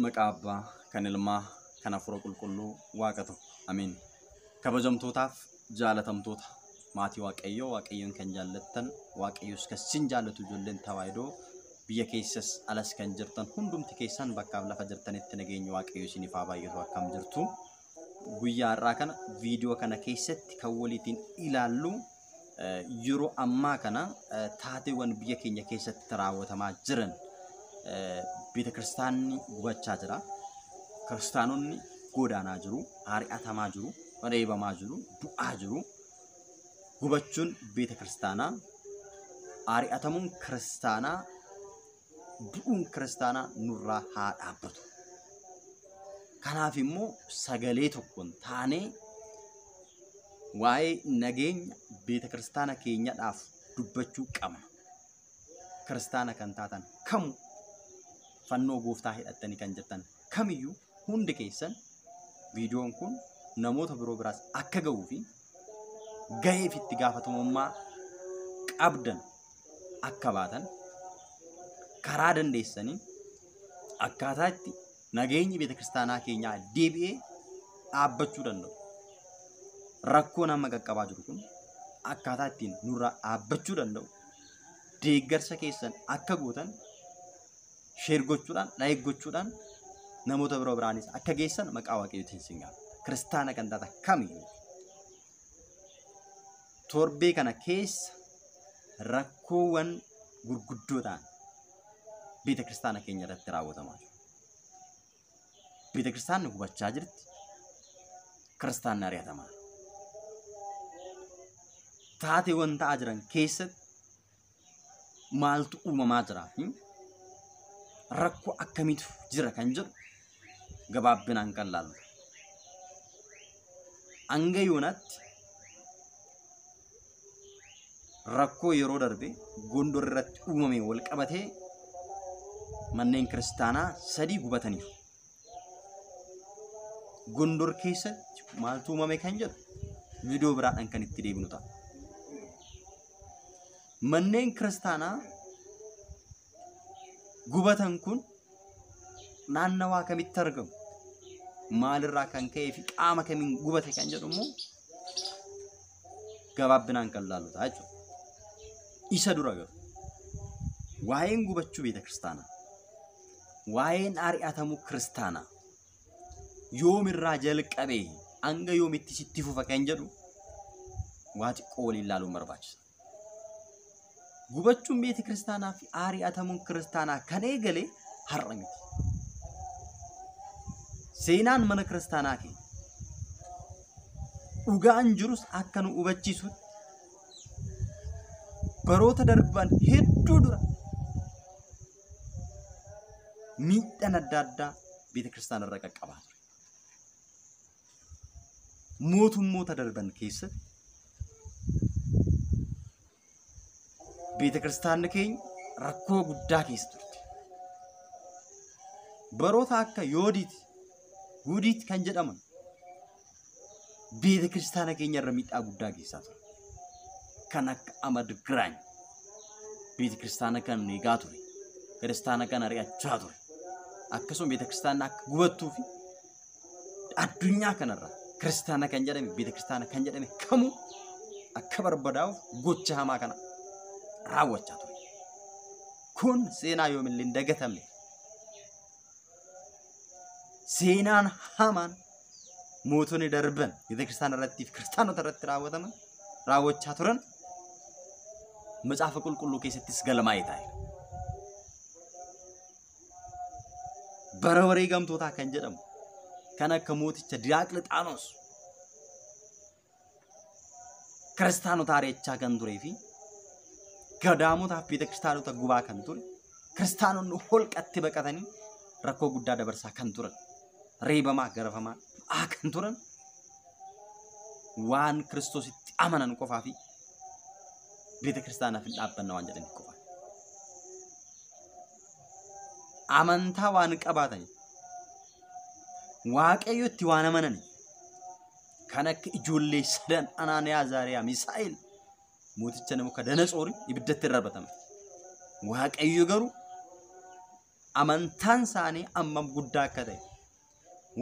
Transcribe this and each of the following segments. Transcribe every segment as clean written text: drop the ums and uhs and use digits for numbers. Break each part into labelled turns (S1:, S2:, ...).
S1: Maqaa Abbaa, kan Ilmaa, kan Hafuura Qulqulluu, Waaqa tokko. Ameen. Kabajamtootaaf jaalatamtoota maatii Waaqayyoo, Waaqayyoon kan jaallattan, Waaqayyos kan sin jaallatu ijoolleen Tawaahidoo biyya keessas alas kan jirtan hundumti keessan bakkaaf lafa jirtanitti nageenya Waaqayyoo isiniif haa baay'atu. Akkam jirtu? Guyyaa har'aa kana viidiyoo kana keessatti kan waliitiin ilaallu yeroo ammaa kana taateewwan biyya keenya keessatti raawwatamaa jiran, beeta kiristaanni gubachaa jira. Kiristaanonni godaanaa jiru, ari'atamaa jiru, reebamaa jiru, du'aa jiru. Gubachuun beeta kiristaanaa, ari'atamuun kiristaanaa, du'uun kiristaanaa nurraa haa dhaabbatu. Kanaaf immoo sagalee tokkoon taanee waa'ee nageenya beeta kiristaana keenyadhaaf dubbachuu qabna. Kiristaana kan taatan kamu, fannoo gooftaa hidhattanii kan jirtan kamiyyuu, hundi keessan viidiyoon kun namoota biroo biraas akka ga'uu fi ga'eef itti gaafatamummaa qabdan akka baatan karaa dandeessanii akkaataa itti nageenyi beeta kiristaanaa keenyaa deebi'ee dhaabbachuu danda'u. Rakkoon amma qaqqabaa jiru kun akkaataa ittiin nurraa dhaabbachuu danda'u deeggarsa keessan akka gootan share gochuudhaan, like gochuudhaan namoota biroo biraanis akka geessan maqaa Waaqayyootiin sin gaafadha. Kiristaana kan taatan kamiyyuu torbee kana keessa rakkoowwan gurguddoo ta'an beeta kiristaana keenya irratti raawwatamaa jiru. Beeta kiristaanni gubachaa jirti. Kiristaanni ari'atamaa jira. Taateewwan ta'aa jiran keessatti maaltu uumamaa jira? Rakkoo akkamiitu jira kan jedhu gabaabbinaan kan laallu. Hanga yoonaatti rakkoo yeroo darbe Gondor irratti uumame wal qabatee manneen kiristaanaa 3 gubataniiru. Gondor keessatti maaltu uumame kan jedhu viidiyoo biraadhaan kan itti deebinu ta'a. Manneen kiristaanaa gubatan kun naannawaa kamitti argamu? Maalirraa kan ka'ee fi qaama kamiin gubate kan jedhu immoo gabaabbinaan kan laallu ta'a jechuudha. Isa dura garuu waa'een gubachuu beeta kiristaanaa, waa'een ari'atamuu kiristaanaa yoomirraa jalqabee hanga yoomitti sitti fufa kan jedhu waa xiqqoo waliin laaluun barbaachisa. Gubachuun beeta kiristaanaa fi ari'atamuun kiristaanaa kan eegale har'a miti. Seenaan mana kiristaanaa keenya dhugaan jirus akka nu hubachiisutti baroota darban hedduu dura miidhaan adda addaa beeta kiristaanaa irra qaqqabaa ture. Mootummoota darban keessatti beeta kiristaanni keenya rakkoo guddaa keessa turte. Baroota akka Yoodiit, Guudiit kan jedhaman beeta kiristaana keenya irra miidhaa guddaa geessaa ture. Kan akka Amad Giraany beeta kiristaana kan eegaa ture. Kiristaana kan ari'achaa ture. Akkasuma beeta kiristaana akka gubattuu fi addunyaa kanarra kiristaana kan jedhame, beeta kiristaana kan jedhame kamuu akka barbadaa'uuf gocha hamaa kana raawwachaa ture. Kun seenaa yoomillee hin dagatamne. Seenaan hamaan mootonni darban beeta kiristaana irratti fi kiristaanota irratti raawwataman raawwachaa turan macaafa qulqulluu keessattis galmaa'ee taa'eera. Bara wareegamtootaa kan jedhamu kan akka mooticha Diyaaqlixaanos kiristaanota ari'achaa kan turee fi gadaamotaa fi beeta kiristaanota gubaa kan ture, kiristaanonni holqatti baqatanii rakkoo guddaa dabarsaa kan turan, reebamaa, garafamaa, du'aa kan turan waan Kiristoositti amanan qofaa fi beeta kiristaanaaf hin dhaabbanna waan jedhaniif qofaa. Amantaa waan qabaataniif, Waaqayyotti waan amananiif, kan akka ijoollee sadan Anaaniyaa, Azaariyaa, Misaa'el mooticha Nebukadnetsoori ibiddatti darbatame. Waaqayyo garuu Amantaan isaanii ammam guddaa akka ta'e,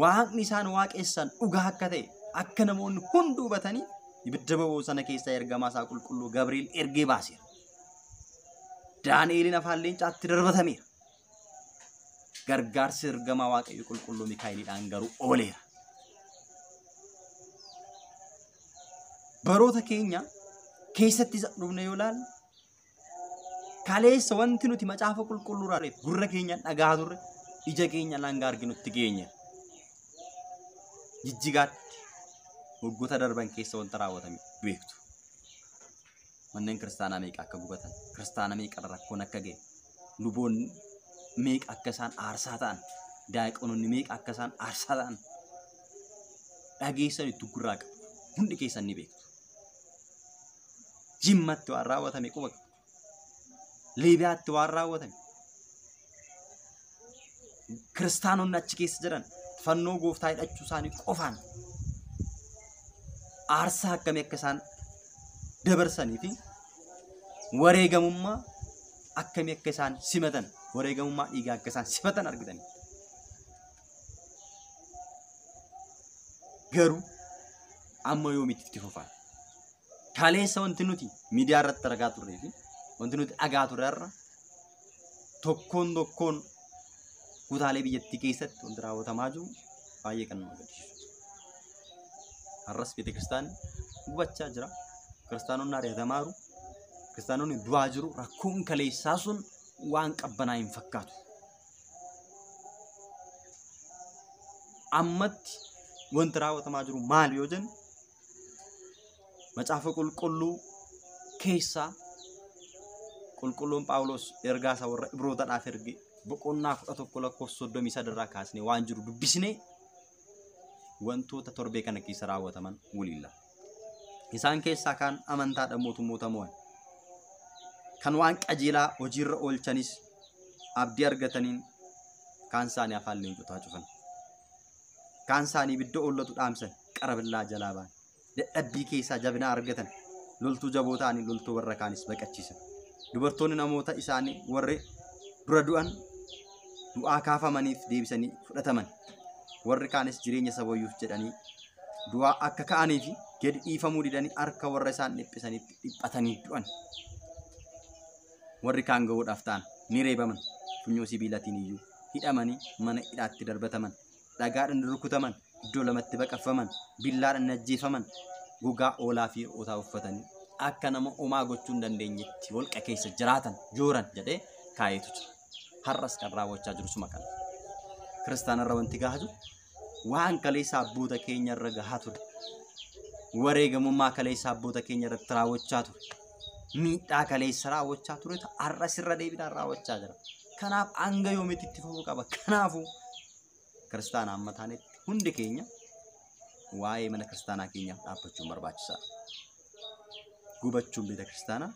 S1: waaqni isaan waaqessan dhugaa akka ta'e, akka namoonni hundi hubatanii ibidda boba'u sana keessaa ergamaa isaa qulqulluu Gabri'eel ergee baaseera. Daani'eliin afaan leencaatti darbatameera. Gargaarsi ergamaa Waaqayyo qulqulluu Mikaa'eliidhaan garuu ooleera. Baroota keenya keessatti isa dhufne yoo ilaalle kaleessa wanti nuti macaafa qulqulluurraa gurra keenyaan dhagaa turre ija keenyaan hanga arginutti geenye. Jijjigaatti waggoota darban keessa wanta raawwatame beektu. Manneen kiristaanaa meeqa akka gubatan, kiristaana meeqa rakkoon akka ga'e, luboonni meeqa akka isaan aarsaa ta'an, daaqonoonni meeqa akka isaan aarsaa ta'an dhageessan itti gurraa qabu. Hundi keessan ni beektu. Jimmatti waan raawwatame quba qabdu. Liibiyaatti waan raawwatame. Kiristaanonni achi keessa jiran fannoo gooftaa hidhachuu isaanii qofaan aarsaa akkamii akka isaan dabarsanii fi wareegamummaa akkamii akka isaan simatan, wareegamummaa dhiigaa akka isaan simatan argitanii. Garuu amma yoomitti itti fufaa? Kaleessa wanti nuti miidiyaa irratti argaa turree fi wanti nuti dhagaa turre irra tokkoon tokkoon kutaalee biyyattii keessatti wanti raawwatamaa jiru baay'ee kan nama gaddisiisu. Har'as beetekiristaanni gubachaa jira. Kiristaanonni ari'atamaa jiru. Kiristaanonni du'aa jiru. Rakkoon kaleessaa sun waan qabbanaa hin fakkaatu. Ammatti wanti raawwatamaa jiru maal yoo jennu macaafa qulqulluu keessaa qulqulluun Phaawulos ergaa isaa warra Ibrootaadhaaf erge boqonnaa 11 lakkoofsa 33 irraa kaasnee waan jiru dubbisnee wantoota torbee kana keessa raawwataman waliilla. Isaan keessaa kaan amantaadhaan mootummoota mo'an. Kan waan qajeelaa hojiirra oolchanis abdii argataniin kaan isaanii afaan leencotaa cufan. Kaan isaanii ibidda oollatu dhaamsan qara billaa jalaa ba'an. Dadhabbii keessaa jabina argatan. Loltuu jaboo ta'anii loltuu warra kaanis baqachiisan. Dubartoonni namoota isaanii warri dura du'an du'aa kaafamaniif deebisanii fudhataman. Warri kaanis jireenya sabayyuuf jedhanii du'aa akka ka'anii fi gadi dhiifamuu didanii harka warra isaan dhiphisanitti dhiphatanii du'an. Warri kaan ga'uudhaaf ta'an ni reebaman. Funyoo sibiilaatiin iyyuu hidhamanii mana hidhaatti darbataman. Dhagaadhaan rukutaman, iddoo lamatti baqaffaman, billaadhaan ajjeefaman, gogaa oolaa fi re'ootaa uffatanii akka nama homaa gochuu hin dandeenyetti holqa keessa jiraatan jooran jedhee kaayetu jira. Har'as kan raawwachaa jiru suma kana. Kiristaanarra wanti gahaa jiru waan kaleessa abboota keenya irra gahaa ture. Wareegamummaa kaleessa abboota keenya irratti raawwachaa ture. Miidhaa kaleessa raawwachaa ture har'as irra deebiidhaan raawwachaa jira. Kanaaf hanga yoomiitti itti fufuu qaba. Kanaafuu kiristaana amma taanetti hundi keenya waa'ee mana kiristaanaa keenyaaf dhaabbachuun barbaachisaadha. Gubachuun beeta kiristaanaa,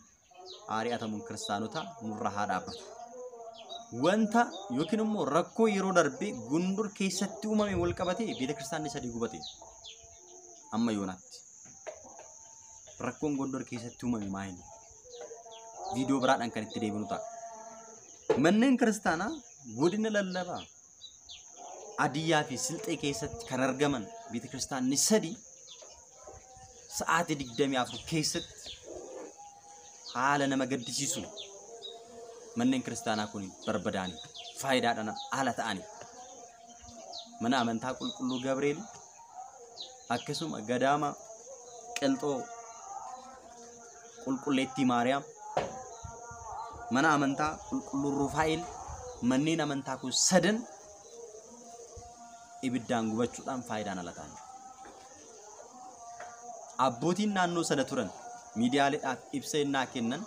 S1: ari'atamuun kiristaanotaa nurra haa dhaabbatu. Wanta yookiin immoo rakkoo yeroo darbee Gondor keessatti uumame wal qabatee beeta kiristaanni sadii gubate amma yoonaatti. Rakkoon Gondor keessatti uumame maali? Viidiyoo biraadhaan kan itti deebinu ta'a. Manneen kiristaanaa godina lallabaa Adiyyaa fi Silxee keessatti kan argaman beeta kiristaanni sadii sa'aatii 24 keessatti haala nama gaddisiisu manneen kiristaanaa kun barbadaanii faayidaadhaan ala ta'anii mana amantaa qulqulluu Gabri'eel akkasuma gadaama Qilxoo qulqulleettii Maariyaam mana amantaa qulqulluu Rufaa'el manneen amantaa kun sadan ibiddaan gubachuudhaan faayidaan ala ta'anii. Abbootiin naannoo sana turan miidiyaaleedhaaf ibsa yennaa kennan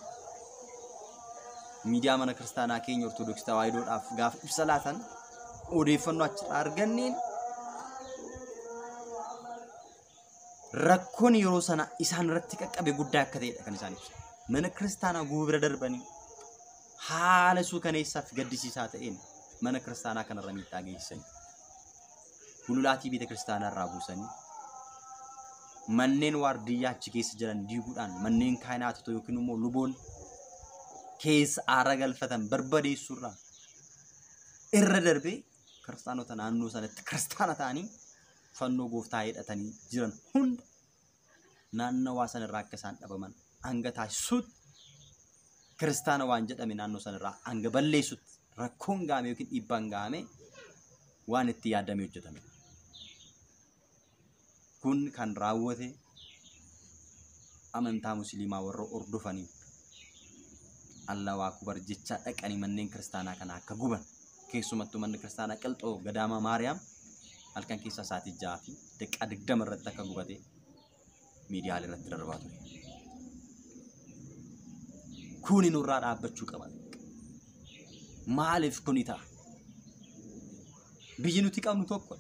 S1: miidiyaa mana kiristaanaa keenya Ortodoksii Tawaahidoodhaaf gaafa ibsa laatan odeeffannoo achirraa arganneen rakkoon yeroo sana isaan irratti qaqqabe guddaa akka ta'edha kan isaan ibsan. Mana kiristaanaa gubuu bira darbanii haala suukaneessaa fi gaddisiisaa ta'een mana kiristaanaa kanarra miidhaa geessisan. Gululaatii beeta kiristaanaa irraa buusanii manneen waardiyyaa achi keessa jiran diiguudhaan manneen kaayinaatota yookiin immoo luboon keessa aara galfatan barbadeessuurraa Irra darbee kiristaanota naannoo sanatti kiristaana ta'anii fannoo gooftaa hidhatanii jiran hunda naannawaa sanarraa akka isaan dhabaman hanga taasisuutti kiristaana waan jedhame naannoo sanarraa hanga balleessutti rakkoon gaame yookiin dhiibbaan gaame waan itti yaadamee hojjetame. Kun kan raawwate amantaa musliimaa warra hordofanii Allahu Akbar jecha dhaqanii manneen kiristaanaa kana akka guban keessumattuu manni kiristaanaa Qilxoo Gadaama Maariyaam halkan keessa sa'aatii 6:20 irratti akka gubate miidiyaalee irratti darbaa ture. Kuni nurraa dhaabbachuu qaba. Maaliif kuni ta'a? Biyyi nuti qabnu tokko.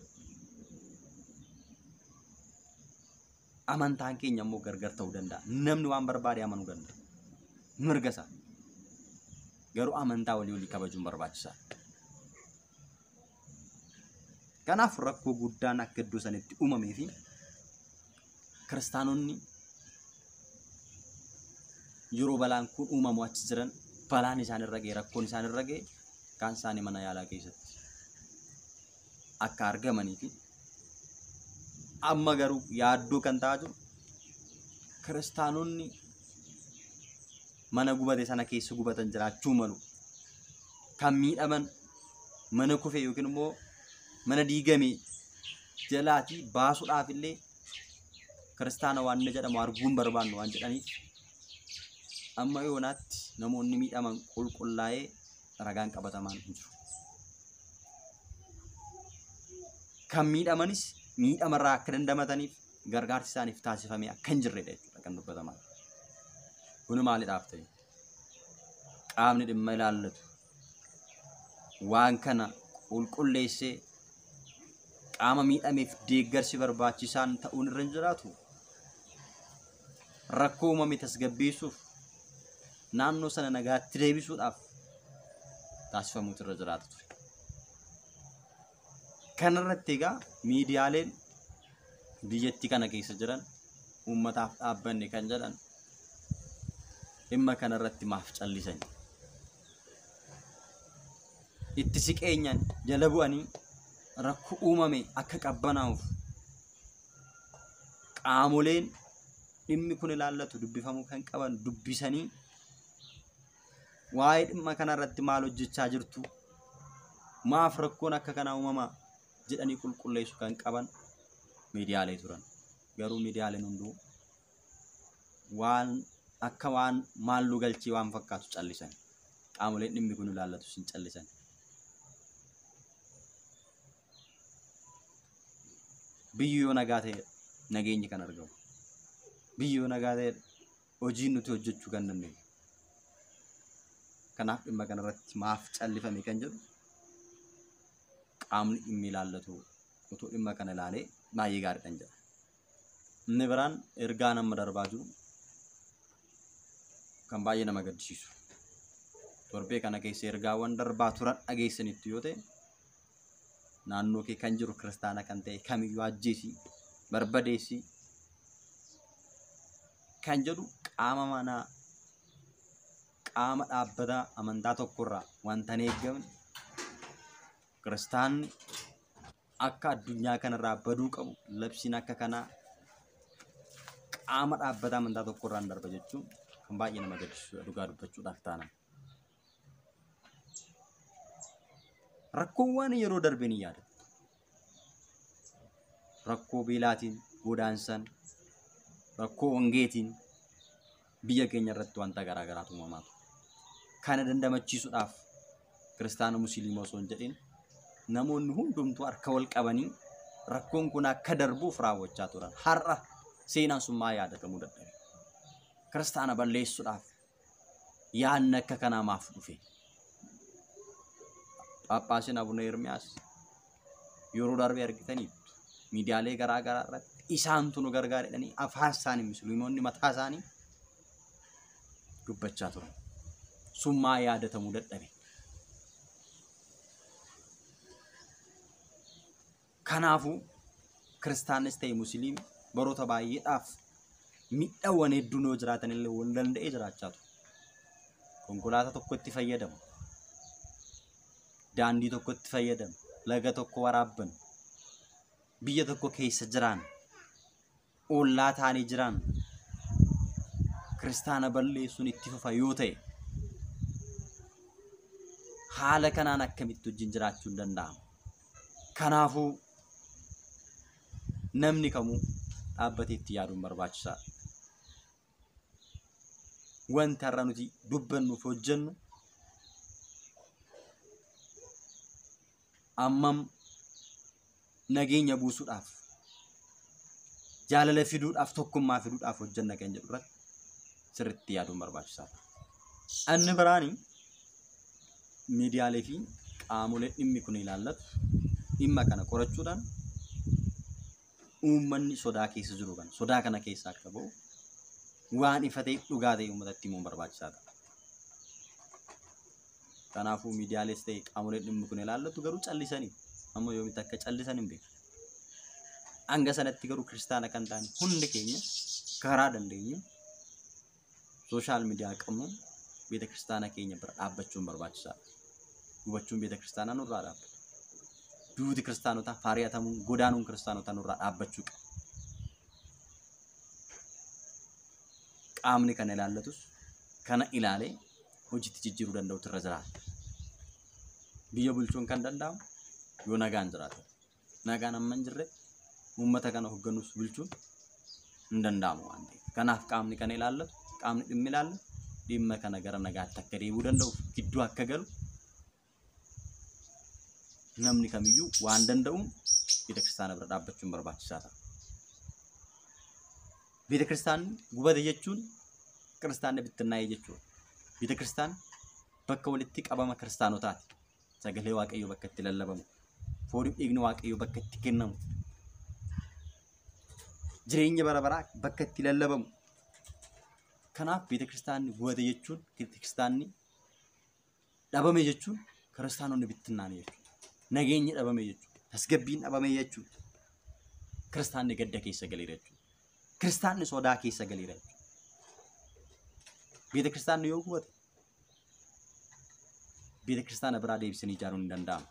S1: Amantaan keenya immoo gargar ta'uu danda'a. Namni waan barbaade amanuu danda'a. Mirga isaa. Garuu amantaa walii walii kabajuun barbaachisaadha. Kanaaf rakkoo guddaan akka iddoo sanitti uumamee fi kiristaanonni yeroo balaan kun uumamu achi jiran balaan isaan irra ga'e rakkoon isaan irra ga'e kaan isaanii mana yaalaa keessatti akka argamanii fi amma garuu yaaddoo kan ta'aa jiru kiristaanonni mana gubate sana keessa gubatan jiraachuu malu. Kan miidhaman mana kufe yookiin immoo mana diigame jalaatii baasuudhaaf illee kiristaana waan inni jedhamu arguun barbaannu waan jedhaniif amma yoonaatti namoonni miidhaman qulqullaa'ee ragaan qabatamaan hin jiru. Kan miidhamanis miidhamarraa akka dandamataniif gargaarsi isaaniif taasifamee akka hin jirredha jechuudha kan dubbatamaa. Kun maaliidhaaf ta'e? Qaamni dhimma ilaallatu waan kana qulqulleessee qaama miidhameef deeggarsi barbaachisaan ta'uun irra hin jiraatu. Rakkoo uumame tasgabbeessuuf naannoo sana nagaatti deebisuudhaaf taasifamuutu irra jiraatu ture. Kanarratti egaa miidiyaaleen biyyattii kana keessa jiran uummataaf dhaabbanne kan jedhan dhimma kanarratti maaf callisan? Itti siqeenyaan jala bu'anii rakkoo uumame akka qabbanaa'uuf qaamoleen dhimmi kun ilaallatu dubbifamuu kan qaban dubbisanii waa'ee dhimma kanarratti maal hojjechaa jirtu? Maaf rakkoon akka kanaa uumamaa jedhanii qulqulleessuu kan qaban miidiyaalee turan. Garuu miidiyaaleen hunduu waan akka waan maalluu galchee waan fakkaatu callisan. Qaamoleen dhimmi kun ilaallatu sin callisan. Biyyi yoo nagaa ta'e nageenyi kan argamu. Biyyi yoo nagaa ta'e hojiin nuti hojjechuu kan dandeenyu. Kanaaf dhimma kanarratti maaf callifame kan jedhu qaamni dhimmi ilaallatu otoo dhimma kana ilaalee baay'ee gaariidhaan jedha. Inni biraan ergaa nama darbaa jiru kan baay'ee nama gaddisiisu. Torbee kana keessa ergaawwan darbaa turan dhageessanitti yoo ta'e naannoo kee kan jiru kiristaana kan ta'e kamiyyuu ajjeesii barbadeessii kan jedhu qaama manaa qaama dhaabbata amantaa tokkorraa wanta hin eeggamne kiristaanni akka addunyaa kanarraa baduu qabu labsiin akka kanaa qaama dhaabbata amantaa tokkorraan darba jechuun kan baay'ee nama gaddisiisudha dhugaa dubbachuudhaaf taanaan. Rakkoowwan yeroo darbe ni yaadatu. Rakkoo beelaatiin, godaansan, rakkoo hongeetiin biyya keenya irratti wanta garaa garaatu uumamaa ture. Kana dandamachiisuudhaaf kiristaana musliima osoo hin jedhin namoonni hundumtuu harka wal qabanii rakkoon kun akka darbuuf raawwachaa turan. Har'a seenaan sun maa yaadatamuu dadhabe? Kiristaana balleessuudhaaf yaadni akka kanaa maaf dhufe? Phaaphaasiin Abuna Ermiyaas yeroo darbe argitaniittu miidiyaalee garaa garaa irratti isaantu nu gargaara jedhanii afaan isaanii musliimonni mataa isaanii dubbachaa turan. Sun maa yaadatamuu dadhabe? Kanaafuu kiristaannis ta'e musliim baroota baay'eedhaaf miidhaawwan hedduun yoo jiraatan illee wal danda'ee jiraachaa ture. Konkolaataa tokkotti fayyadamu. Daandii tokkotti fayyadamu, laga tokko waraabban, biyya tokko keessa jiraan, ollaa taanii jiraan, kiristaana balleessuun itti fufa yoo ta'e haala kanaan akkamitti wajjin jiraachuun danda'ama? Kanaafuu namni kamuu dhaabbatee itti yaaduun barbaachisaadha. Wanti har'a nuti dubbannuuf hojjennu ammam nageenya buusuudhaaf, jaalala fiduudhaaf, tokkummaa fiduudhaaf hojjenna kan jedhu irratti sirriitti yaaduun barbaachisaadha. Inni biraani miidiyaalee fi qaamolee dhimmi kun ilaallatu dhimma kana qorachuudhaan uummanni sodaa keessa jiru kana sodaa kana keessa akka ba'u waan ifa ta'e dhugaa ta'e uummatatti himuun barbaachisaadha. Kanaafuu miidiyaalees ta'e qaamolee dhimmi kun ilaallatu garuu callisanii amma yoomitti akka callisan hin beeku. Hanga sanatti garuu kiristaana kan ta'an hundi keenya karaa dandeenyu sooshaal miidiyaa qabnuun beeta kiristaana keenya bira dhaabbachuun barbaachisaadha. Hubachuun beeta kiristaanaa nurraa dhaabbata. Duuti kiristaanotaa faariyatamuun godaanuun kiristaanotaa nurraa dhaabbachuu qaba. Qaamni kana ilaallatus kana ilaalee hojiitti jijjiiruu danda'utu irra jiraata. Biyya bulchuun kan danda'amu yoo nagaan jiraate. Nagaan amma hin jirre uummata kana hoogganuus bulchuun hin danda'amu waan ta'eef. Kanaaf qaamni kana ilaallatu, qaamni dhimmi ilaallatu dhimma kana gara nagaatti akka deebi'uu danda'uuf gidduu akka galu namni kamiyyuu waan danda'uun beeta kiristaana bira dhaabbachuun barbaachisaa ta'a. Beeta kiristaanni gubate jechuun kiristaanni bittinnaa'ee jechuudha. Beeta kiristaanni bakka walitti qabama kiristaanotaati. Sagalee Waaqayyoo bakka itti lallabamu, fooniif dhiigni Waaqayyoo bakka itti kennamu, jireenya bara baraa bakka itti lallabamu. Kanaaf beeta kiristaanni gubate jechuun, beeta kiristaanni dhabame jechuun kiristaanonni bittinnaa'an jechuudha. Nageenyi dhabame jechuudha. Tasgabbiin dhabame jechuudha. Kiristaanni gadda keessa galeera jechuudha. Kiristaanni sodaa keessa galeera jechuudha. Beeta kiristaanni yoo gubate beeta kiristaana biraa deebisanii ijaaruun hin danda'amu.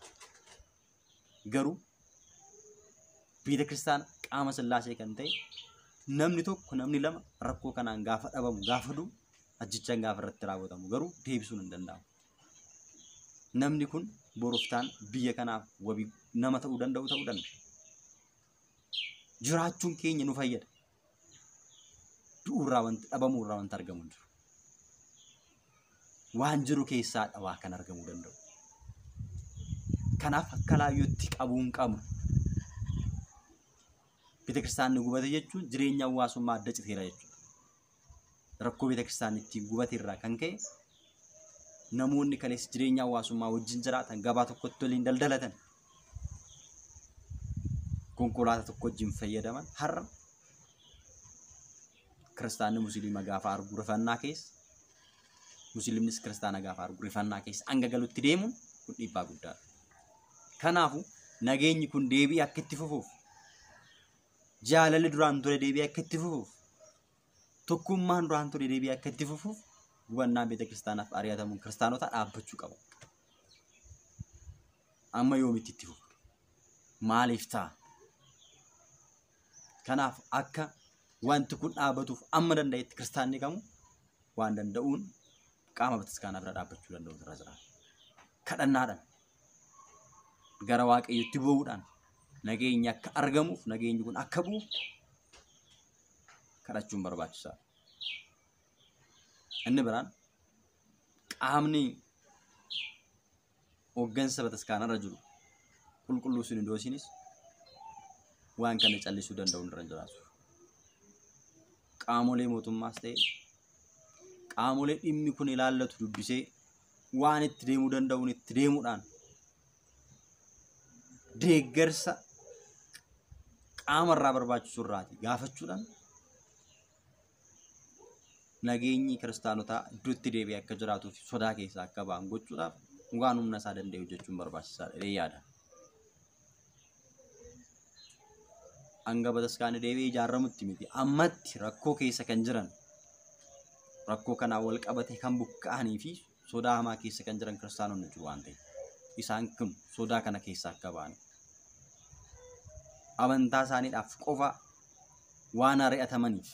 S1: Garuu beeta kiristaana qaama sillaasee kan ta'e namni tokko namni lama rakkoo kanaan gaafa dhabamu gaafa du'u ajjichaan gaafa irratti raawwatamu garuu deebisuun hin danda'amu. Namni kun boroftaan biyya kanaaf wabii nama ta'uu danda'u ta'uu danda'a. Jiraachuun keenya nu fayyada. Du'uurraa wanti dhabamuurraa wanti argamu hin jiru. Waan jiru keessaa dhabaa kan argamuu danda'u. Kanaaf akka laayyootti qabuu hin qabnu. Beeta kiristaanni gubate jechuun jireenya hawaasummaa adda citeera jechuudha. Rakkoo beeta kiristaanni ittiin gubate irraa kan ka'e namoonni kaleessa jireenya hawaasummaa wajjin jiraatan gabaa tokkotti waliin daldalatan konkolaataa tokko wajjin fayyadaman har'a kiristaanni musliima gaafa argu rifannaa keessa musliimnis kiristaana gaafa argu rifannaa keessa hanga galutti deemuun kun dhiibbaa guddaadha. Kanaafuu nageenyi kun deebi'ee akka itti fufuuf, jaalalli duraan ture deebi'ee akka itti fufuuf, tokkummaan duraan ture deebi'ee akka itti fufuuf gubannaan beeta kiristaanaaf ari'atamuun kiristaanotaa dhaabbachuu qaba. Amma yoomitti itti fufa? Maaliif ta'a? Kanaaf akka wanti kun dhaabatuuf amma danda'etti kiristaanni kamuu waan danda'uun qaama bataskaanaa bira dhaabbachuu danda'u irra jira. Kadhannaadhaan gara Waaqayyootti ba'uudhaan nageenyi akka argamuuf nageenyi kun akka bu'uuf kadhachuun barbaachisaadha. Inni biraan qaamni hooggansa bataskaanarra jiru qulqulluu sinidoosiinis waan kana callisuu danda'u irra hin jiraatu. Qaamolee mootummaas ta'e qaamolee dhimmi kun ilaallatu dubbisee waan itti deemuu danda'uun itti deemuudhaan deeggarsa qaamarraa barbaachisu irraati gaafachuudhaan nageenyi kiristaanotaa iddootti deebi'ee akka jiraatuu fi sodaa keessaa akka ba'an gochuudhaaf waan humna isaa danda'e hojjechuun barbaachisaadha jedhee yaada. Hanga bataskaanni deebi'ee ijaaramutti miti ammatti rakkoo keessa kan jiran rakkoo kanaan wal qabatee kan buqqa'anii fi sodaa hamaa keessa kan jiran kiristaanonni jiru waan ta'eef. Isaan kun sodaa kana keessaa akka ba'an amantaa isaaniidhaaf qofa waan ari'atamaniif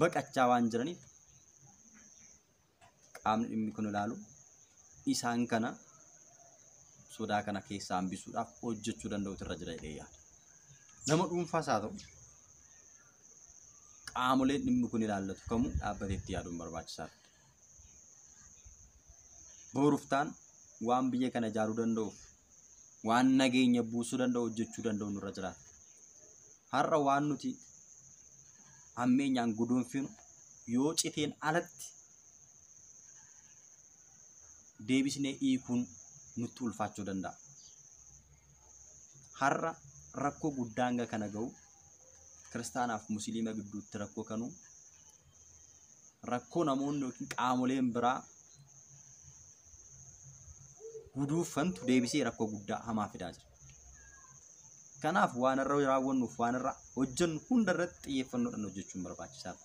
S1: baqachaa waan jiraniif qaamni dhimmi kun ilaalu isaan kana sodaa kana keessaa hambisuudhaaf hojjechuu danda'utu irra jira jedhee yaada. Nama dhuunfaas haa ta'u qaamoleen dhimmi kun ilaallatu kamuu dhaabbatee itti yaaduun barbaachisaadha. Boruuftaan waan biyya kana ijaaruu danda'uuf waan nageenya buusuu danda'u hojjechuu danda'u nurra jiraata. Har'a waan nuti hammeenyaan guduunfinu yoo citeen alatti deebisnee hiikuun nutti ulfaachuu danda'a. Har'a rakkoo guddaa hanga kana ga'u kiristaanaaf musliima gidduutti rakkoo kanuu rakkoo namoonni yookiin qaamoleen biraa guduunfantu deebisee rakkoo guddaa hamaa fidaa jira. Kanaaf waan irra raawwannuuf waan irra hojjennu hunda irratti xiyyeeffannoodhaan hojjechuun barbaachisaadha.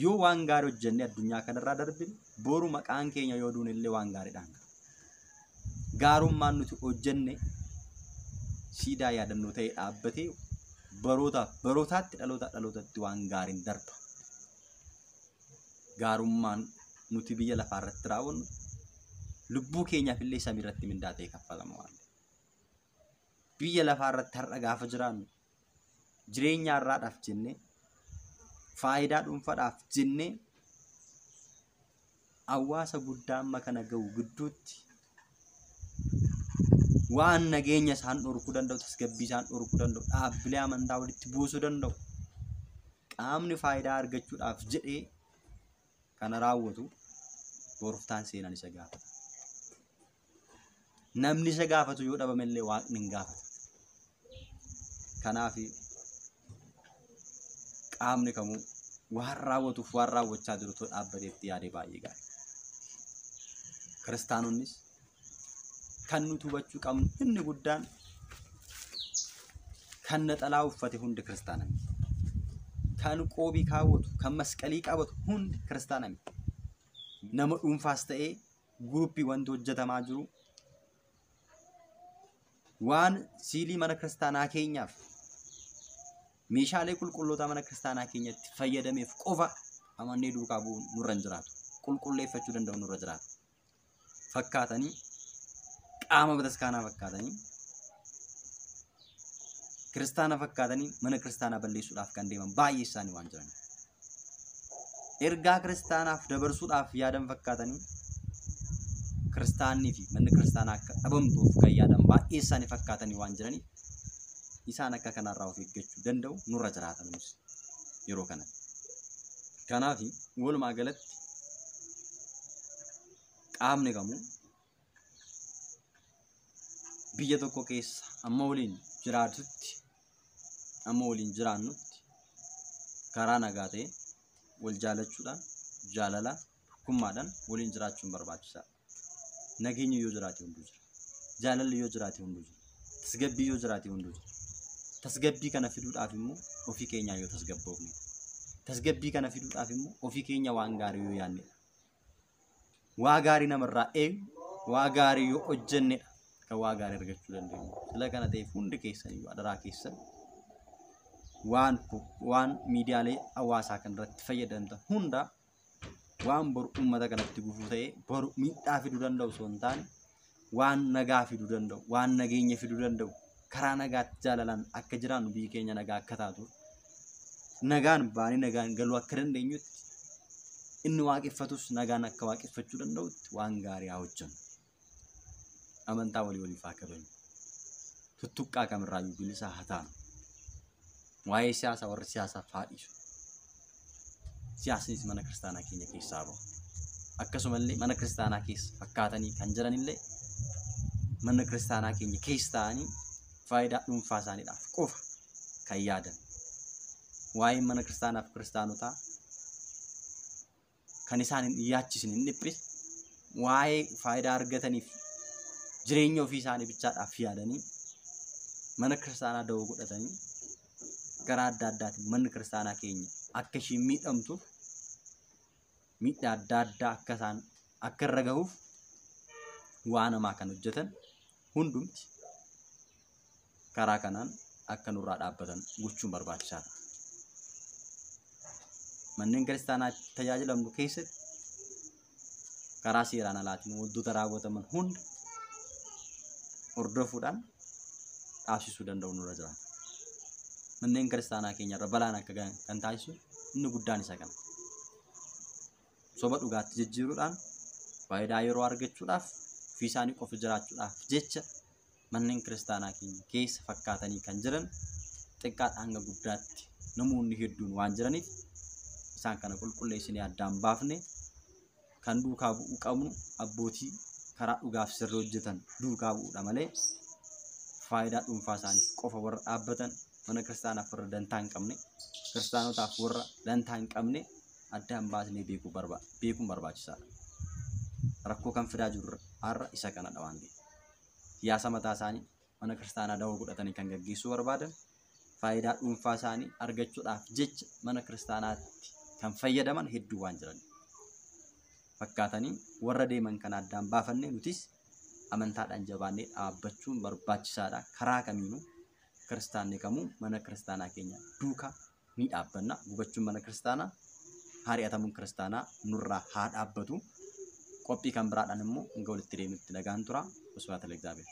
S1: Yoo waan gaarii hojjennee addunyaa kanarraa darbine boru maqaan keenya yoo duune illee waan gaariidhaan ga'a. Gaarummaan nuti hojjenne siidaa yaadannoo ta'ee dhaabbatee barootaaf barootaatti dhalootaa dhalootatti waan gaariin darba. Gaarummaan nuti biyya lafaa irratti raawwannu lubbuu keenyaaf illee samii irratti mindaa ta'e kaffalama waan ta'eef. Biyya lafaa irratti har'a gaafa jiraannu jireenya har'aadhaaf jennee faayidaa dhuunfaadhaaf jennee hawaasa guddaa amma kana ga'u gidduutti waan nageenya isaan dhorkuu danda'u, tasgabbii isaan dhorkuu danda'u, dhaabbilee amantaa walitti buusuu danda'u qaamni faayidaa argachuudhaaf jedhee kana raawwatu boroftaan seenaan isa gaafata. Namni isa gaafatu yoo dhabame illee waaqni hin gaafata. Kanaaf qaamni kamuu waan raawwatuuf waan raawwachaa jiru too dhaabbatee itti yaadee baay'ee gaarii. Kiristaanonnis kan nuti hubachuu qabnu inni guddaan kan naxalaa uffate hundi kiristaana miti. Kan qoobii kaawwatu, kan masqalii qabatu hundi kiristaana miti. Nama dhuunfaas ta'ee guruppii wanti hojjetamaa jiru waan siilii mana kiristaanaa keenyaaf meeshaalee qulqulloota mana kiristaanaa keenyatti fayyadameef qofa amannee duukaa bu'uun nurra hin jiraatu. Qulqulleeffachuu danda'u nurra jiraatu. Fakkaatanii qaama bataskaanaa fakkaatanii kiristaana fakkaatanii mana kiristaanaa balleessuudhaaf kan deeman baay'ee isaanii waan jiran. Ergaa kiristaanaaf dabarsuudhaaf yaadan fakkaatanii kiristaannii fi manni kiristaanaa akka dhabamtuuf kan yaadan baay'ee isaanii fakkaatanii waan jiraniif isaan akka kanarraa of eeggachuu danda'u nurra jiraatan yeroo kana. Kanaaf walumaa galatti qaamni kamuu biyya tokko keessa amma waliin jiraatutti amma waliin jiraannutti karaa nagaa ta'e wal jaalachuudhaan jaalalaan tokkummaadhaan waliin jiraachuun barbaachisaadha. Nageenyi yoo jiraate hunduu jira. Jaalalli yoo jiraate hunduu jira. Tasgabbii yoo jiraate hunduu jira. Tasgabbii kana fiduudhaaf immoo ofii keenyaa yoo tasgabboofne. Tasgabbii kana fiduudhaaf immoo ofii keenya waan gaarii yoo yaadnedha. Waa gaarii namarraa eegnu, waa gaarii yoo hojjennedha kan waa gaarii argachuu dandeenyu. Sila kana ta'eef hundi keessan iyyuu adaraa keessan waan miidiyaalee hawaasaa kanarratti fayyadamtan hunda waan boru uummata kanatti gufuu ta'ee boru miidhaa fiduu danda'u osoo hin taane waan nagaa fiduu danda'u, waan nageenya fiduu danda'u karaa nagaatti jaalalaan akka jiraannu biyyi keenya nagaa akka taatu nagaan baanee nagaan galuu akka dandeenyutti inni waaqeffatus nagaan akka waaqeffachuu danda'utti waan gaarii haa hojjennu. Amantaa walii waliif haa kabajnu. Tuttuqqaa kamirraayyuu bilisa haa taanu. Waa'ee siyaasaa warri siyaasaaf haa dhiisu. Siyaasnis mana kiristaanaa keenya keessaa bahu. Akkasumallee mana kiristaanaa keessa fakkaatanii kan jiranillee mana kiristaanaa keenya keessa ta'anii faayidaa dhuunfaa isaaniidhaaf qofa kan yaadan. Waa'een mana kiristaanaaf kiristaanotaa kan isaan hin yaachisne hin dhiphisne waa'ee faayidaa argataniif jireenya ofii isaanii bichaadhaaf yaadanii mana kiristaanaa da'oo godhatanii karaa adda addaatiin manni kiristaanaa keenya akka ishiin miidhamtuuf miidhaa adda addaa akka isaan akka irra gahuuf Waan hamaa kan hojjetan hundumti karaa kanaan akka nurraa dhaabbatan gochuun barbaachisaadha. Manneen kiristaanaa tajaajilamnu keessatti karaa seeraan alaatiin wantoota raawwataman hunda hordofuudhaan dhaabsisuu danda'u nurra jiraata. Manneen kiristaanaa keenyarra balaan akka gahan kan taasisu inni guddaan isa kana. Soba dhugaatti jijjiiruudhaan faayidaa yeroo argachuudhaaf ofii isaanii qofa jiraachuudhaaf jecha manneen kiristaanaa keenya keessa fakkaatanii kan jiran xiqqaadhaa hanga guddaatti namoonni hedduun waan jiraniif isaan kana qulqulleessinee addaan baafne kan duukaa bu'uu qabnu abbootii karaa dhugaaf sirrii hojjetan duukaa bu'uudha malee faayidaa dhuunfaa isaaniif qofa warra dhaabbatan mana kiristaanaaf warra dantaa hin qabne kiristaanotaaf warra dantaa hin qabne addaan baasnee beekuun barbaachisaadha. Rakkoo kan fidaa jiru har'a isa kanadha waan ta'eef. Siyaasa mataa isaanii mana kiristaanaa dawoo godhatanii kan gaggeessuu barbaadan faayidaa dhuunfaa isaanii argachuudhaaf jecha mana kiristaanaatti kan fayyadaman hedduu waan jiran fakkaatanii warra deeman kana addaan baafannee nutis amantaadhaan jabaannee dhaabbachuun barbaachisaadha. Karaa kamiinuu kiristaanni kamuu mana kiristaanaa keenya duukaa ni dhaabbanna. Gubachuun mana kiristaanaa, ari'atamuun kiristaanaa nurraa haa dhaabbatu. Qophii kan biraadhaan immoo hanga walitti deemutti nagaan tura. Wasbaata Legzaabeer.